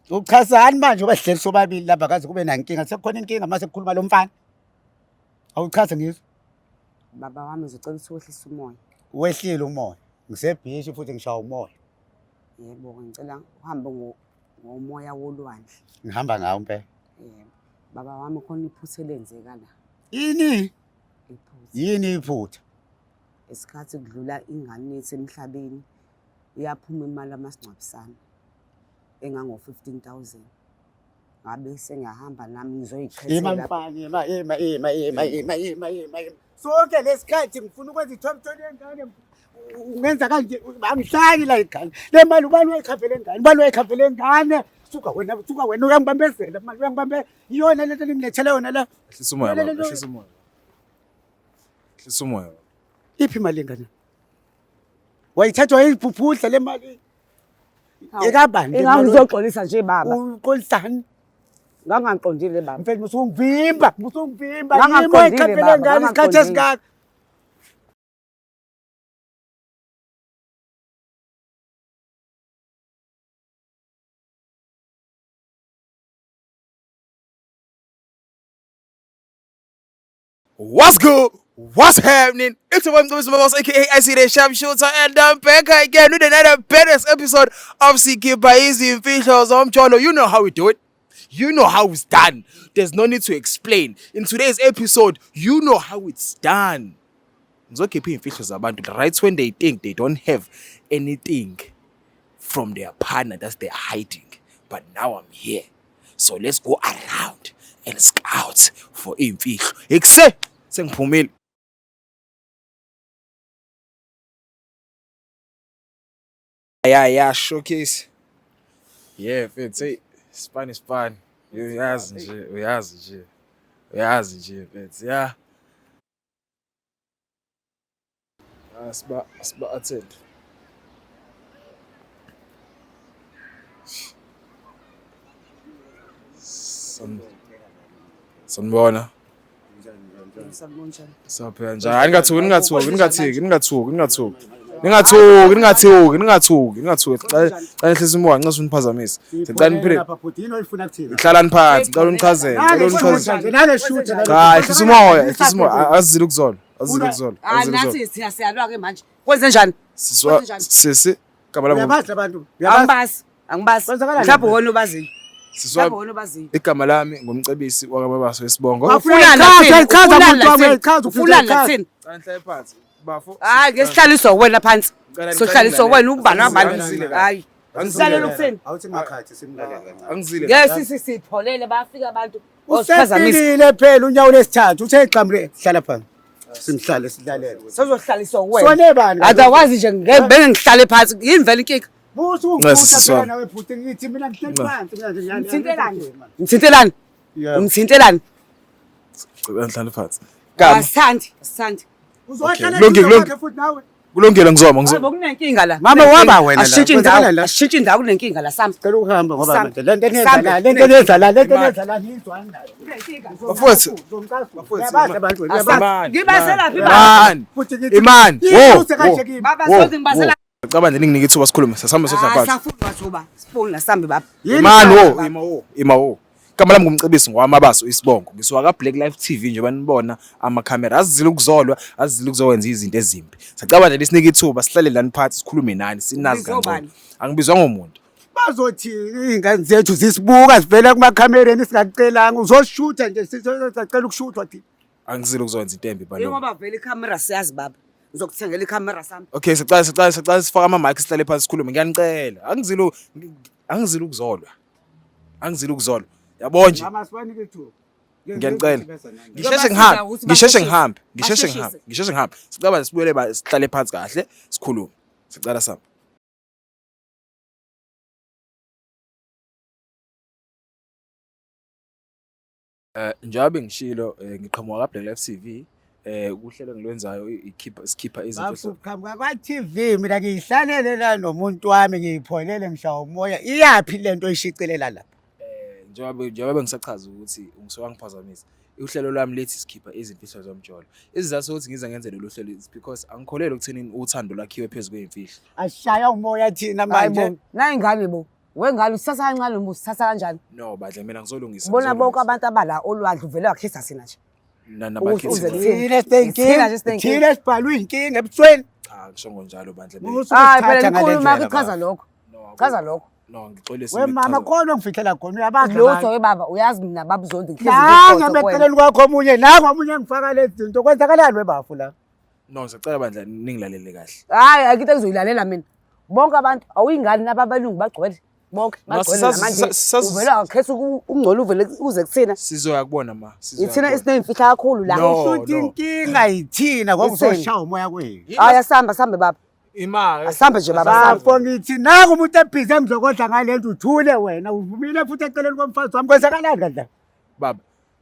Uchazani manje ngoba sihleli sobabili lapha kaze kube nankinga sekukhona inkinga mase kukhuluma lo mfana. Awuchaze ngizwe. Baba wami ngizocela ukuthi wehlise umoya. Wehlile umoya. Ngisebhishi futhi ngishaya umoya. Yebo, ngicela uhambe ngomoya wolwandle. Ngihamba ngawo impela. Yebo. Baba wami khona iphutha elenzeka la. Yini? Iphutha. Yini iphutha? Isikhathi kudlula ingane yethu emhlabeni iyaphuma imali yamasingcwabisane engango-15 000. Ngabe sengiyahamba nami Ima ngizoyikhethela. Mfana, ima ima ima ima ima ima ima ima. Sonke lesikhathi ngifuna ukwenza ithomtholo yengane, ungenza kanje angihlali la ingane. Le mali ubani wayikhavele ingane? Ubani wayikhavele ingane? Suka wena, suka wena, uyangibambezela mali, uyangibambezela. Iyona lento engilethele yona la. Hlisa umoya baba, hlisa umoya. Hlisa umoya. Iphi imali yengane? Wayithatha wayiphuphudla le mali. Ekabani? Engangizoxolisa nje baba. Uxolisani? Ngangaqondile baba. Mfethu musungivimba, musungivimba. Ngangaqondile baba, ngane isikhathi ngangaqondile. esingaka. What's good? What's happening? It's your boy Mcebisi Mabasa, aka I see the Sharpshooter, and I'm back again with another badass episode of Sikhipha Izimfihlo Zomjolo. You know how we do it. You know how it's done. There's no need to explain. In today's episode, you know how it's done. Ngizokhipha iy'mfihlo zabantu right when they think they don't have anything from their partner that they're hiding. But now I'm here. So let's go around and scout for iy'mfihlo. Ekuse sengiphumile. Yeah, showcase. Yeah, mfethu, hey, span span. Uyazi nje, uyazi nje. Uyazi nje mfethu, yeah. Ah, siba attend. Sanibona. Sanibona. Saphela njani? Ningathuki, ningathuki, ningathuki, ningathuki, ningathuki. Ningathuki, ningathuki, ningathuki, ningathuki. Cela cela hlisa umoya, nxa uniphazamisa. Sicela niphile. Lapha bhuti yini oyifuna kuthina? Hlalani phansi, ngicela unichazele, ngicela unichazele. Nale shooter. Cha, hlisa umoya, hlisa umoya. Azizile ukuzola, azizile ukuzola. Hayi Azizile ukuzola. nathi thina siyalwa ke manje. Kwenze njani? Siswa Kwenze njani? sisi igama lami Uyabazi abantu. Uyabazi. Angibazi. Angibazi. Kwenzakalani? Mhlawumbe wona ubaziyo. Siswa Mhlawumbe wona ubaziyo. igama lami ngumcebisi wakaMabaso wesibongo. Ufunani Chaza, lathini? chaza Ufunani muntu wami, lathini? chaza, Ufunani chaza. lathini? Cela nihlale phansi. Bafo. Hayi ke sihlaliswa wena phansi. Ngicela Sohlaliswa ngicela wena ukubani wabani. Angizile kahle. Hayi. Angizile Silalela kahle. ukuthini? Awuthi ngakhathi simlalele kancane. Angizile. Ngeke sisi sipholele bayafika abantu osiphazamisa. Usefikile phela unyawo lesithathu uthe xamre hlala phansi. Simhlale silalele. Sozohlaliswa wena. Sone bani? Otherwise nje ngeke benge ngihlale phansi. Yini vele inkinga? Busu Ncese, ungifutha sisi phela wami. nawe bhuti ngithi mina ngihleli phansi mina nje Ngithintelani? Ngithintelani? Yebo. Ngithintelani? Cela nihlale phansi. Gama. Asithandi, asithandi. Uzohlala Kulungile, eduze kulungile. kwakhe futhi nawe. Kulungile ngizoma Hayi ngizoma. bokunenkinga la. Mama, waba wena la. Ashintshe indawo. Kwenzakalani la? Ashintshe indawo kunenkinga la sami. Cela ukuhamba ngoba Sambe. manje lento eniyenza Sambe. la, lento eniyenza la, lento eniyenza la ngiyizwani nayo. Bafowethu. Bafowethu. Uyabazi abantu wena, uyabazi. Imani. Ngibaselaphi baba? Imani. Futhi ngithi Imani. Yini Wo. use kanje kimi? Baba Wo, soze ngibasela. wo. Cabanga ninginike ithuba sikhulume. Sasihamba sodla phansi. Asafuni mathuba. Sifuni nasambe baba. Yini Imani cha? wo, ima wo, ima wo. Igama lami ngumcebisi ngowamabaso isibongo. Ngisuka ka Black Life TV njengoba nibona amakhamera. Azizile ukuzolwa, azizile ukuzokwenza izinto ezimbi. Sacabanga nje sinike ithuba sihlale lani phansi sikhulume nani sinazi Ubizwa kangcono. ubani? Angibizwa ngomuntu. Bazothi iy'ngane zethu zisibuka zivela kumakhamereni singakucelanga uzoshutha nje sisacela ukushuthwa thina. Angizile ukuzokwenza into embi balo. Njengoba vele ikhamera siyazi baba. Ngizokuthengela ikhamera sami. Okay, sicela sifake ama mic sihlale phansi sikhulume. Ngiyanicela. Angizile ukuzolwa. Angizile ukuzolwa. Yabo nje. Mama sibanike ithuba. Ngiyanicela. Ngisheshe Ngiyabasiza ngihambe, ukuthi ngisheshe basheshise. ngihambe, ngisheshe Basheshise. ngihambe, ngisheshe ngihambe. Sicela sibuyele sihlale phansi kahle sikhulume. Sicela sami. Njengoba bengishilo ngiqhamuka ka Black Life TV kuhlelo engilwenzayo ikhipha sikhipha izimfihlo. Bafo kwa-TV mina ngiyihlalele la nomuntu wami ngiyipholele ngishaya umoya. Iyaphi lento oyishicilela lapha? Njengoba bengisachaza ukuthi ungisuka ngiphazamisa. Uhlelo lwami lithi sikhipha izimfihlo zomjolo. Isizathu sokuthi ngize ngenze lolu hlelo is because angikholelwa ekuthenini uthando lwakhiwe phezu kwey'mfihlo. Ashaya umoya thina Hayi manje. bo. Nayi ingane bo. Wengane usithatha kancane noma usithatha kanjani? No bandla, mina ngizolungisa. Bona bonke abantu abala olwandle uvele wakhisa sina nje. Nabakhithi. Uze kuthini? Thina sinenkinga. Thina nje sinenkinga. Thina sibhalwe inkinga ebusweni. Cha, ngisho ngonjalo bandla. Hayi phela Usukuthatha inkulumo ngale yakho ndlela. ichaza lokho. No, Chaza lokho. No, ngixolise. We mama, khona ongifihlela khona, uyabazi Lutho abantu. we baba, uyazi mina baba uZondi ngihlezi Nange ngiqotho kuwena. eceleni kwakho omunye, nangu omunye engifaka lezi zinto. Kwenzakalani webafu la? No, ngisacela bandla ningilalele kahle. Hayi, ayikho into engizoyilalela mina. Bonke abantu awuyingane naba abelungu bagcwele. Bonke No, bagcwele sisazi- namanje. sisazi- Uvele wakhetha ukungcola uvele uze kuthina. Sizoya kubona ma. Sizoya Ithina kubona. esineyimfihla kakhulu la. No. Futhi inkinga yithina ngoba Ithini? uzoshaya umoya kwethu. Hayi asihamba sambe baba. Ima. Asambe nje baba, asambe. Bafo, ngithi nangu umuntu ebhizi emzokodla ngale nto, uthule wena, uvumile futhi eceleni komfazi wami. Kwenzakalani kanti? Baba.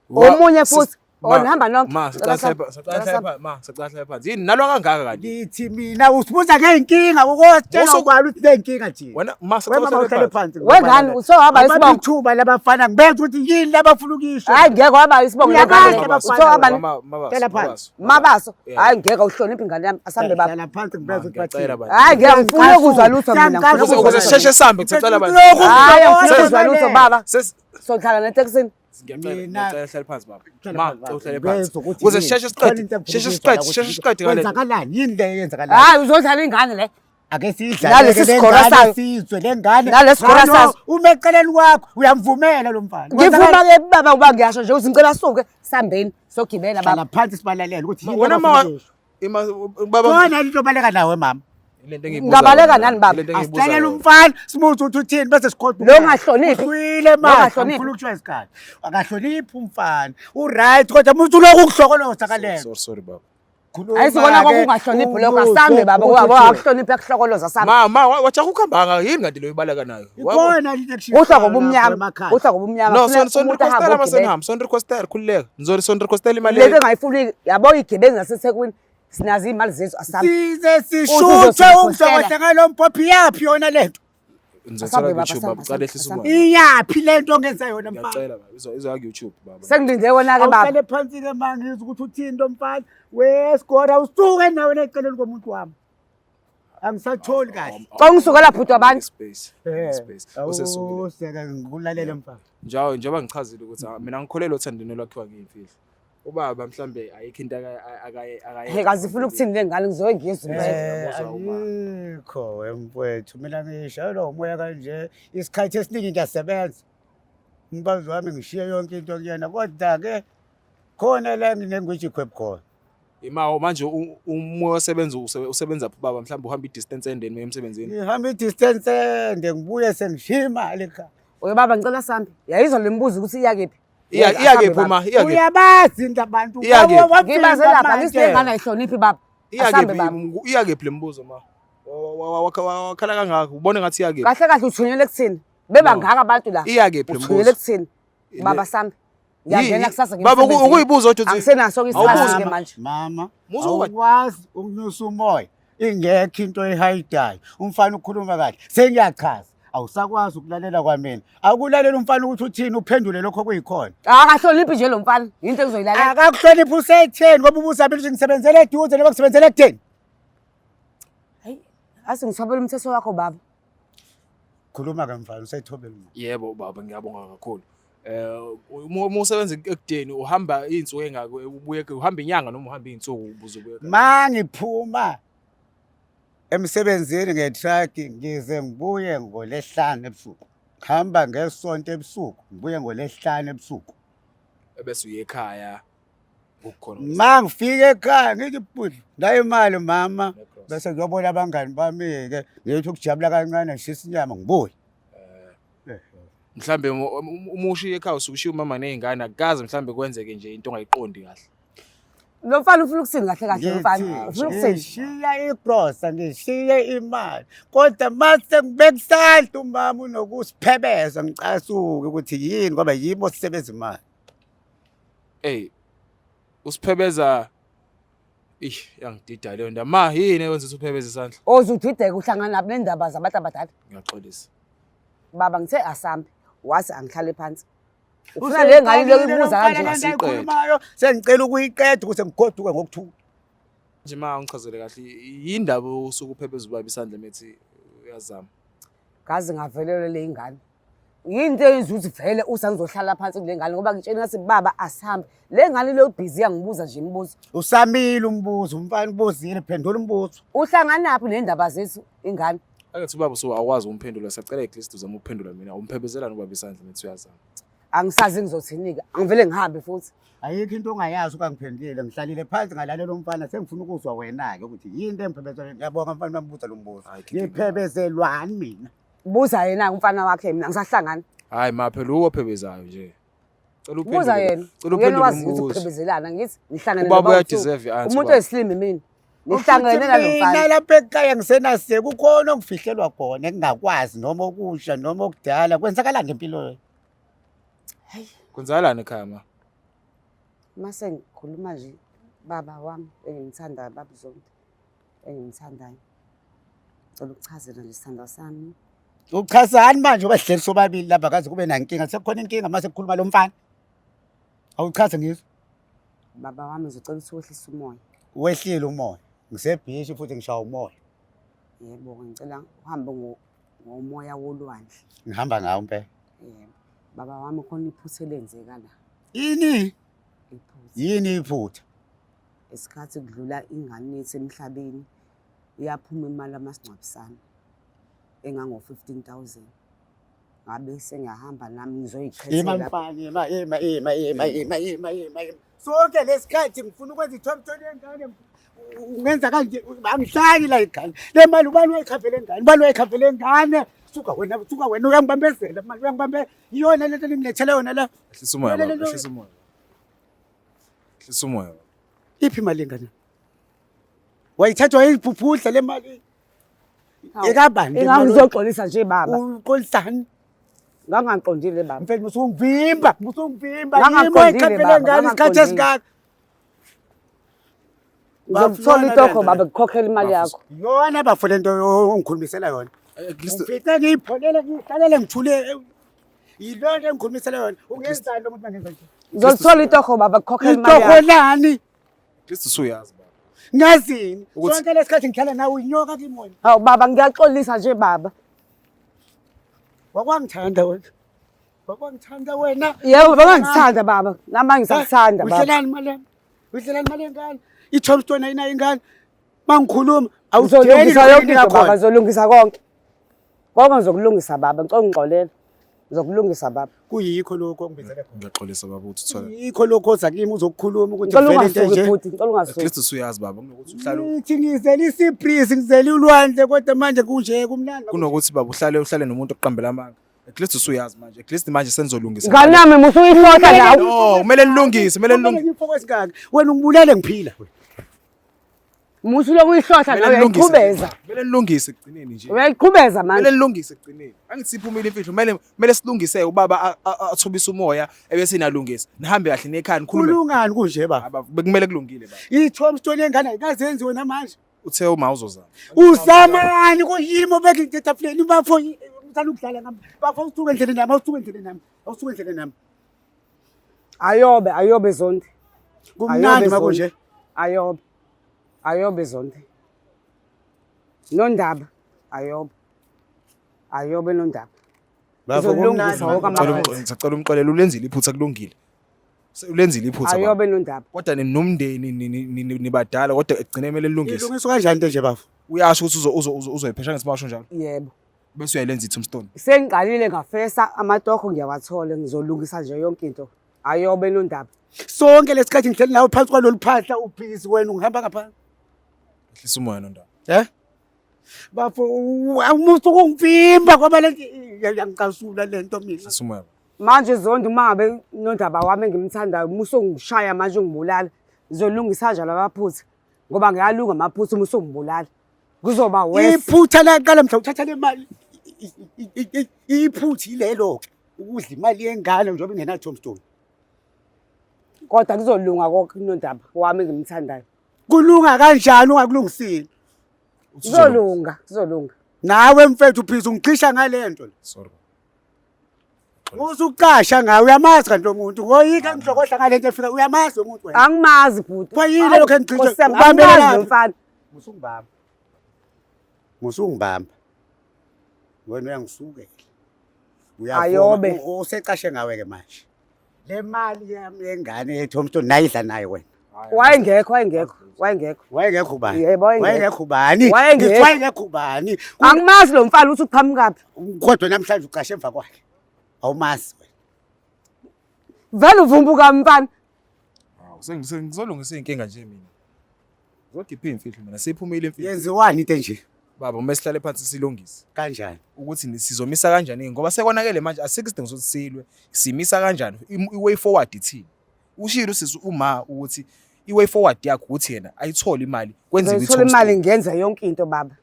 Omunye futhi. Oh, nihamba nonke. Ma, sicela hlala sicela hlala ma, sicela hlala phansi. Yini nalwa kangaka kanti? Ngithi mina usibuza ngey'nkinga, ukositshela ubani ukuthi ney'nkinga nje. Wena ma, We sicela mama, uhlale uhlale phansi. phansi. Wengane, usowaba isibongo. Ithuba labafana ngibeza ukuthi yini labafuna ukuyisho. Hayi ngeke waba isibongo Uyabazi lengane. abafana. Usowaba Mama, mama. Hlala phansi. Mabaso. Yeah. Hayi ngeke uhloniphe ingane yami. Asambe baba. Hlala phansi ngibeza ukuthi Ngiyacela bathini. bandla. Hayi ngeke ngifuna ukuzwa lutho mina. ngifuna Ukuze ukuzwa ukuze lutho. sisheshe sihambe, ngicela bandla. Lokhu Hayi angifuna ngizobona ukuzwa lutho le. baba. Ses Sohlala netekisini. ngiyacela, Mina- ngiyacela hlale phansi baba. Hlala Ma, phansi, baba. ngicela uhlale Ngibeza phansi. ukuthi Ukuze yini. sisheshe Khona siqede, into engifuna sheshe ukuyizwa siqede, la sheshe ukuthi siqede ngale. Kwenzakalani? Yini le eyenzakalayo? Hayi uzodlala ingane le. Ake siyidlale Nalesi le sigora ngane, sayo. sizwe le ngane. Nalesi sigora Ngalo, saso. Uma eceleni kwakho uyamvumela lo mfana. Ngivuma ke baba uba ngiyasho nje ukuthi ngicela suke sambeni sogibela Hlala baba. phansi sibalalele ukuthi yini Wena ma abafuna ukuyisho. ima baba Khona into obaleka nawe mama. lento engiyibuza. Ngabaleka nani, baba? Lento engiyibuza Asilalele yona. umfana simuze ukuthi uthini bese sikhotha. Lo ongahloniphi. Uhlwile Lo manje. ongahloniphi. Ngifuna ukutsho isikhathi. Akahloniphi umfana. Uright kodwa umuntu uloku ukuhlokoloza kalelo. Sorry, sorry baba. Ayisikona kokungahloniphi lokho asambe baba ngoba akuhloniphi akuhlokoloza sambe. Ma ma wacha ukuhamba yini kanti lo ibaleka nayo? Ikhona into ekushiya. Kuhla ngobumnyama, kuhla ngobumnyama. No, Funa son son umuntu ahambe requestela ogibela. masenhamba, son requestela khululeka. Ngizori son requestela imali. Lento engayifuni yabo igebengu zaseThekwini sinazo iy'mali zethu asambe. Size sishuthwe Uzozikhosela. umhlokohle ngalo mpophi yaphi yona lento? Ngizothola Asambe ku baba, YouTube asambe, baba, cela ehlisa asambe. umoya. Iyaphi lento ongenza yona mfana? Ngiyacela baba, izo izo ku YouTube baba. Sengilinde wona-ke baba. Awuhlale phansi-ke ma ngizwe ukuthi uthini lo mfana. Wesigora usuke nawe eceleni komuntu wami. Angisatholi kahle. Xa ungisukela bhuti wabantu. Space. Space. Usesukile. Awuseke ngikulalele mfana. Njawo njengoba ngichazile ukuthi ah, mina ngikholelwa othandweni olwakhiwa ngeyimfihlo. Ubaba mhlambe ayikho into akaye akaye. He kazi ifuna ukuthini le ngane ngizoke ngiyezwe impela. Uyabuzwa uma. Ayikho wemfowethu, mina ngishayelwa umoya kanje isikhathi esiningi ngiyasebenza. Umfazi wami ngishiye yonke into kuyena kodwa-ke khona la nginengwijikhwebu khona. Ima manje umoya osebenza usebenza phi baba mhlambe uhamba i-distance endeni emsebenzini. Ngihamba i-distance ende ngibuye sengishiya imali ekhaya. Oye baba ngicela sambe. Yayizwa le mbuzo ukuthi iya kephi. Iya iya kephi ma? Iya kephi? Uyabazi into abantu. Iya kephi? Ngibaze lapha ngisile ngane ayihloniphi baba. Iya Asambe kephi? baba. Iya kephi le mbuzo ma? Wakhala kangaka ubone ngathi iya kephi? Kahle kahle uthunyelwe kuthini? Beba ngaka abantu la. Iya kephi le mbuzo? Uthunyelwe kuthini? Baba sambe. Ngiyangena kusasa Baba ukuyibuza kodwa uthi Angisenaso isikhathi Awubuzi. ke manje. Mama, Musa ukuba- awukwazi ukunyusa umoya ingekho into ehayidayo. Umfana ukhuluma kahle. Sengiyachaza. Awusakwazi ukulalela kwamina. Awukulalela umfana ukuthi uthini uphendule lokho okuyikhona. Akahloniphi nje lo mfana. Into engizoyilalela. Akakuhloniphi usetheni ngoba ubuzamile ukuthi ngisebenzele eduze noma ngisebenzele ekutheni. Hayi, ase ngithobela umthetho wakho baba. Khuluma ke mfana usethobela umoya. Yebo baba ngiyabonga kakhulu. Uma usebenza ekudeni uhamba izinsuku engako ubuye uhamba inyanga noma uhamba izinsuku ubuze ubuye. Ma ngiphuma emsebenzini nge-truck ngize ngibuye ngolesihlanu ebusuku. Ngihamba ngesonto ebusuku, ngibuye ngolesihlanu ebusuku. Ebese uye ekhaya ukukhona. Ma ngifika ekhaya ngithi bhuti nayo imali mama bese ngiyobona abangani bami-ke ngithi ukujabula kancane ngishisa inyama ngibuye. Mhlambe uma ushiye ekhaya usuke ushiye umama nezingane akukaze mhlambe kwenzeke nje into ongayiqondi kahle. Lo mfana ufuna ukuthini kahle kahle lo mfana? Ufuna ukuthini? Ngishiya igrosa, ngishiye imali. Kodwa mase ngibeka isandla umama unokusiphebeza ngicasuke ukuthi yini ngoba yibo sisebenza imali. Ey usiphebeza Ih yangidida leyo ndaba. Ma yini eyenza ukuthi uphebeze isandla? Oze udideke uhlangana nabo nendaba zabantu abadala. Ngiyaxolisa. Baba ngithe asambe wathi angihlale phansi. Ufuna le ngane lokhu ibuza kanje. Lento ayikhulumayo sengicela ukuyiqeda ukuze ngigoduke ngokuthula. Nje ma ungichazele kahle yindaba usuke uphebeza ubaba isandla methi uyazama. Ngaze ngavelelwa le ingane. Yini into eyenza ukuthi vele usangizohlala phansi kule ngane ngoba ngitshela ngathi baba asihambe. Le ngane leyo busy yangibuza nje imibuzo. Usamile umbuzo, umfana ubuzile, phendula umbuzo. Uhlanganaphi nendaba zethu ingane? Angithi ubaba so awukwazi ukumphendula, siyacela at least uzame ukuphendula mina. Umphebezelani ubaba isandla nithi uyazama. Angisazi ngizothini-ke, angivele ngihambe futhi. Ayikho into ongayazi ukangiphendulile. Ngihlalile phansi ngalalela umfana, sengifuna ukuzwa wena-ke ukuthi yini into engiphebezelwa. Ngiyabonga mfana bambuza lo mbuzo. Hayi, khipha Ngiphebezelwani mina? Buza yena umfana wakhe, mina ngisahlangana. Hayi ma, phela uwophebezayo nje. Cela Buza uphendule. yena. Cela Uyena uphendule owazi ukuthi umbuzo. kuphebezelana, ngithi nihlangene Ubaba noba uyadeserve i-answer. Umuntu Ubaba. oyisilimi mina. Nihlangene nalo Futhi mina mfana. lapha ekhaya ngisenase kukhona ongifihlelwa khona engingakwazi noma okusha noma okudala kwenzakalani ngempilo. Kwenzakalani ekhaya ma? Mase ngikhuluma nje baba wami engimthandayo, baba Zondi engimthandayo. Ngicela ukuchazela nje sithandwa sami. Uchazani manje ngoba sihleli sobabili lapha kaze kube nankinga, sekukhona inkinga mase kukhuluma lo mfana. Awuchaze ngizwe. Baba wami ngizocela ukuthi wehlise umoya. Wehlile umoya. Ngisebhishi futhi ngishaya umoya. Yebo, ngicela uhambe ngomoya wolwandle. Ngihamba ngawo impela. Yebo. Baba wami khona iphutha elenzeka la. Yini? Iphutha. Yini iphutha? Isikhathi kudlula ingane yethu emhlabeni, iyaphuma imali yamasingcwabisane engango 15,000. Ngabe sengiyahamba nami Ima ngizoyikhethela. mfana, ima ima ima ima ima ima ima ima. Sonke lesikhathi ngifuna ukwenza i-tombstone yengane. Ungenza kanje angihlali la ekhaya. Le mali ubani wayikhavele ingane? Ubani wayikhavele ingane? Suka wena, suka wena, uyangibambezela mali, uyangibambezela. Iyona lento engilethele yona la. Ehlisa umoya baba, ehlisa umoya. Ehlisa umoya baba. Iphi imali yengane? Wayithatha wayiphuphudla le mali. Ekabani le mali? Ngizoxolisa nje baba. Uxolisani? Ngangaqondile baba. Mfethu musungivimba, musungivimba. Ngangaqondile Yimi baba, oyikhavele ingane isikhathi ngangaqondile. esingaka. Ngizokuthola Bafuna itokho lento baba, ngikhokhele imali Bafuna. yakho. Yona bafo lento ongikhulumisela yona. At least Ngifice ngiyipholele ngihlalele ngithule. Yilona engikhulumisela yona. Ungenzani lo muntu mangenza nje? Ngizolithola itokho baba, ngikhokhele imali Itokho yakho. lani? at least usuyazi baba. Ngazini? Ukuthi- Sonke lesikhathi ngihlala nawe uyinyoka kimi wena. Hawu baba, ngiyaxolisa nje baba. Wakwangithanda wena. Wakwangithanda wena. Yebo, bangangithanda baba. Nami ngisakuthanda baba. Uhlelani imali yami? Uhlelani imali yengane? I-tombstone ayinayo ingane. Mangikhuluma awudeli Ngizolungisa lokhu yonke into baba, khona. ngizolungisa konke. Konke ngizokulungisa baba, ngicela ungixolele. Ngizokulungisa baba. Kuyikho lokho ongibizele khona. Ngiyaxolisa baba ukuthi uthole. Kuyikho lokho oza kimi uzokukhuluma ukuthi Ngicela vele into ungasuki enje. futhi, ngicela At ungasuki. least usuyazi baba kunokuthi uhlale Ngithi ngizele isibreeze, ngizele ulwandle kodwa manje kunje kumnandi. kunokuthi baba uhlale uhlale nomuntu oqambela amanga. At least usuyazi manje. At least manje senizolungisa. Ngane yami musuyihlohla nawe. No, kumele nilungise, kumele nilungise. Ngifoko esingaka. Wena ungibulele ngiphila wena. Musu lokuyihlohla Kumele nawe nilungise. uyayiqhubeza. Kumele nilungise ekugcineni nje. Uyayiqhubeza Kumele manje. nilungise ekugcineni. Angithi iphumile imfihlo, kumele kumele silungise ubaba athobise umoya ebese nalungisa. Nihambe kahle nekhaya nikhulume. Kulungani kunje baba? Baba bekumele kulungile baba. I-tombstone yengane ayikazenziwe namanje. Uthe uma uzozama. Uzamani kuyimo beka into etafuleni bafo uthanda ukudlala ngami. Bafo usuke endleleni yami, awusuke endleleni yami. Awusuke endleleni yami. Ayobe, ayobe Zondi. Kumnandi Ayobe makunje. Zondi. Ayobe. Ayobe Zondi. Nondaba, ayobe. Ayobe nondaba. Bafo Ngizolungisa kumnandi. wonke Ngicela amaphutha. ngisacela umxolele ulenzile iphutha kulungile. Ulenzile iphutha baba. Ayobe nondaba. Kodwa ninomndeni nibadala kodwa ekugcineni kumele nilungise. Ilungiswa kanjani into nje bafo? Uyasho ukuthi uzoyiphesha ngesimosho njalo. Yebo. Bese uyayilenza i-tombstone. Sengiqalile ngafesa amatokho ngiyawathola, ngizolungisa nje yonke into. Ayobe nondaba. Sonke lesikhathi ngihleli nawe phansi kwalolu phahla ubhizi wena ungihamba ngaphansi. Ehlisa umoya nondaba. Eh? Bafo umusu ukungivimba ngoba lento iyangicasula lento mina. Ehlisa umoya. Manje Zondi uma ngabe nondaba wami engimthandayo musu ungishaya manje ungibulala. Ngizolungisa kanjalo amaphutha ngoba ngiyalunga amaphutha uma usungibulala. Kuzoba worse. Iphutha laqala mhla uthatha le mali. Iphutha ilelo ke ukudla imali yengane njengoba ingena tombstone. Kodwa kuzolunga konke nondaba wami engimthandayo. Kulunga kanjani ungakulungisile? Kuzolunga, kuzolunga. Nawe mfethu ubhizi ungixisha ngalento. Sorry. Usuqasha ngawe uyamazi kanti lo muntu. Ngoyika ngihlokohla ngalento efika uyamazi lo muntu wena. Angimazi bhuti. Kwayini lokho engicishe? Nkosi yami, Ubambele angimazi laphi? lo mfana. Musungibamba. Musungibamba. Wena uyangisukela. Ayobe. Uyavuma usecashe ngawe ke manje. Le mali yami yengane ye-tombstone nayidla naye wena. Wayengekho, wayengekho, wayengekho. Wayengekho ubani? Yebo, wayengekho. Wayengekho ubani? Wayengekho. Ngithi wayengekho ubani? Angimazi lo mfana ukuthi uqhamukaphi. Kodwa namhlanje ucashe emva kwakhe. Awumazi wena. Vele uvumbuka mfana. Hawu, sengizolungisa iy'nkinga nje mina. Ngizokhipha iy'mfihlo mina, seyiphumile imfihlo. Yenziwani into enje? Baba, uma sihlale phansi silungise Kanjani? ukuthi sizomisa kanjani ngoba sekonakele manje, asikho isidingo sokuthi silwe. Simisa kanjani? I-way forward ithini? Ushilo usisi uma ukuthi i-way forward yakhe ukuthi yena ayithole imali kwenziwe Ngizothola imali i-tombstone. ngenze yonke into baba.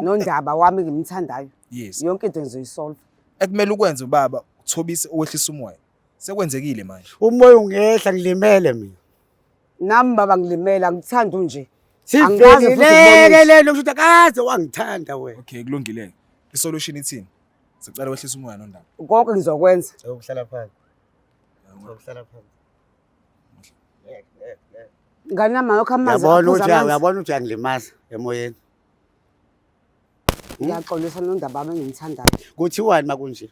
Nondaba wami ngimthandayo. Yes. Yonke into ngizoyisolve. Ekumele ukwenze ubaba uthobise uwehlisa umoya. Sekwenzekile manje. Umoya ungehla ngilimele mina. Nami baba ngilimele, angithandi unje. Angikaze futhi Sivelileke ngibone lelo kusho ukuthi akaze wangithanda wena. Okay, kulungile. I-solution ithini? Sicela wehlisa umoya nondaba. Konke ngizokwenza. Ukuhlala phansi. Ukuhlala phansi. Ngani nami awekho amanzi. Uyabona aphuza ukuthi amanzi. uyabona ukuthi uyangilimaza emoyeni. Ngiyaxolisa nondaba wami engimthandayo. Kuthiwani makunje?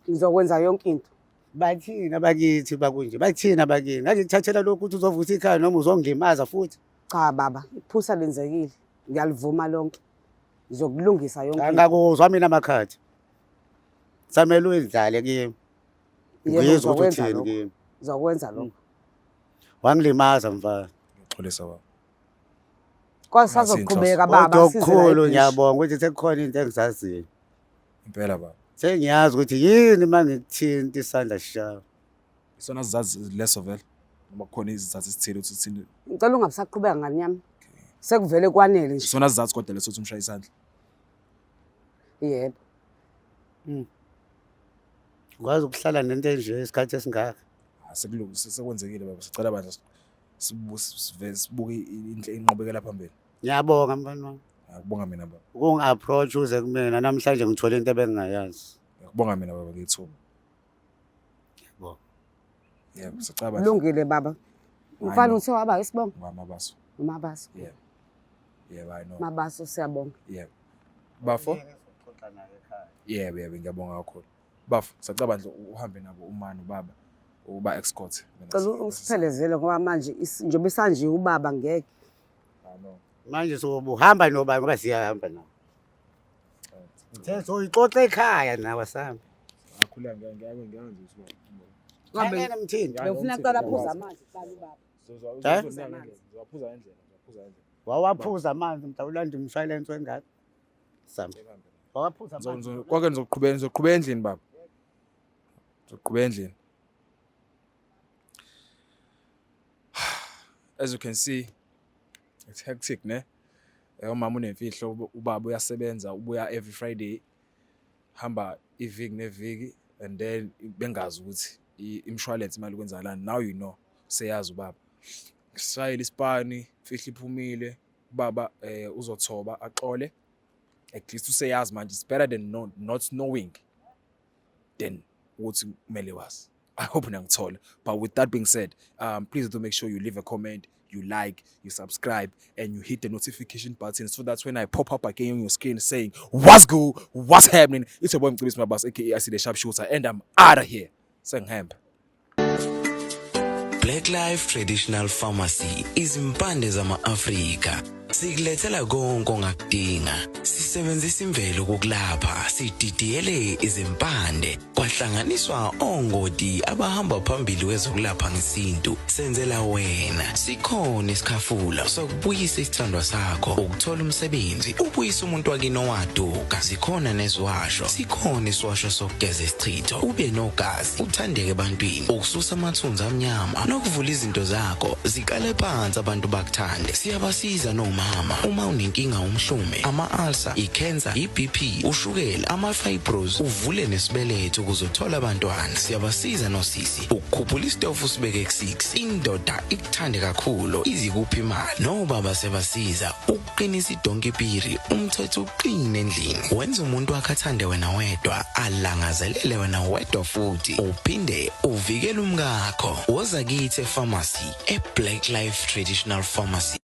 Ngizokwenza yonke into. Bathini abakithi bakunje? Bathini abakini? Ngathi ngithathela lokhu ukuthi uzovusa ikhaya noma uzongilimaza futhi. Cha baba, iphutha lenzekile. Ngiyalivuma lonke. Ngizokulungisa yonke into. Angakuzwa mina amakhadi. Samele uyidlale kimi. Yebo, Ngizwe ukuthi ngizokwenza uthini lokho. kimi. Ngizokwenza lokho. Wangilimaza mfana. Ngiyaxolisa baba. Kodwa sazoqhubeka baba Kodwa size la okukhulu ebhishi. ngiyabonga ukuthi sekukhona into engizaziyo. Impela baba. Sengiyazi ukuthi yini uma ngikuthinta isandla sishaya. Isona sizazi leso vele. Noma kukhona izizathu esithile ukuthi uthini. Ngicela ungabisaqhubeka ngani yami. Sekuvele kwanele nje. Isona sizathu kodwa leso ukuthi umshaye isandla. Yebo. Ukwazi ukuhlala nento enje isikhathi esingaka. Ah, sekulungile, sekwenzekile baba. Sicela bandla sibuke inqubekela phambili. Ngiyabonga mfana wami. Ngiyakubonga mina baba. Ukungi-approach uze kumina namhlanje ngithole into ebengingayazi. Ngiyakubonga mina baba ngethuba. Ngiyabonga. Yebo, sicela bandla. Kulungile baba. Mfana no. uthe waba isibongo. Ngamabaso. Umabaso. Yebo. Yebo, I know. Mabaso siyabonga. Yebo. Bafo? Yebo, yebo, ngiyabonga kakhulu. Bafo, sicela bandla uhambe nabo uma nobaba uba escort. Mina Cela usiphelezele ngoba manje njengoba isanje ubaba ngeke. I know. Manje sobuhamba nobani ngoba siyahamba nawe. Ngithe soyixoxa ekhaya nawe sami. Akhula ngeke ngiyanze ukuthi baba. Ngeke mthinta. Bengifuna kuqala aphuze amanzi kuqala ubaba. Eh? Ngizowaphuza ngendlela, ngizowaphuza ngendlela. Wawaphuza amanzi mhla ulanda umshwalense wengane. Sami. Wawaphuza amanzi. Konke nizoqhubeka, nizoqhubeka endlini baba. Nizoqhubeka endlini. As you can see, it's hectic ne. Umama unemfihlo, ubaba uyasebenza, ubuya every Friday. Hamba iviki neviki and then bengazi ukuthi imshwalense imali kwenzakalani. Now you know, seyazi ubaba. Sishayele isipani, imfihlo iphumile, ubaba uzothoba axole. At least useyazi manje, it's better than not knowing than ukuthi kumele wazi. I hope niyangithola. But with that being said, please do make sure you leave a comment, you like, you subscribe, and you hit the notification button so that when I pop up again on your screen saying, what's good, what's happening, it's your boy Mcebisi Mabaso, aka I see the Sharpshooter, and I'm out of here. Sengihambe. Black Life Traditional Pharmacy, izimpande zama-Afrika. Sikulethela konke ongakudinga. Sisebenzisa imvelo kokulapha, sididiyele izimpande, kwahlanganiswa ongoti abahamba phambili kwezokulapha ngesintu. Senzela wena. Sikhona isikhafula sokubuyisa isithandwa sakho, ukuthola umsebenzi, ubuyise umuntu wakini owaduka. Zikhona neziwasho. Sikhona isiwasho sokugeza isichitho, ube nogazi, uthandeke ebantwini, ukususa amathunzi amnyama nokuvula izinto zakho ziqale phansi abantu bakuthande. Siyabasiza nomama uma unenkinga umhlume, ama-ulcer, i-cancer, i-BP, ushukela, ama-fibros, uvule nesibeletho ukuze uthole abantwana. Siyabasiza nosisi ukukhuphula isitofu usibeke ku-6, indoda ikuthande kakhulu izikuphi imali. Nobaba siyabasiza ukuqinisa idonkipiri, umthetho uqine endlini, wenza umuntu wakhe athande wena wedwa, alangazelele wena wedwa, futhi uphinde uvikele umkakho. Woza kithi e-pharmacy, e-Black Life Traditional Pharmacy.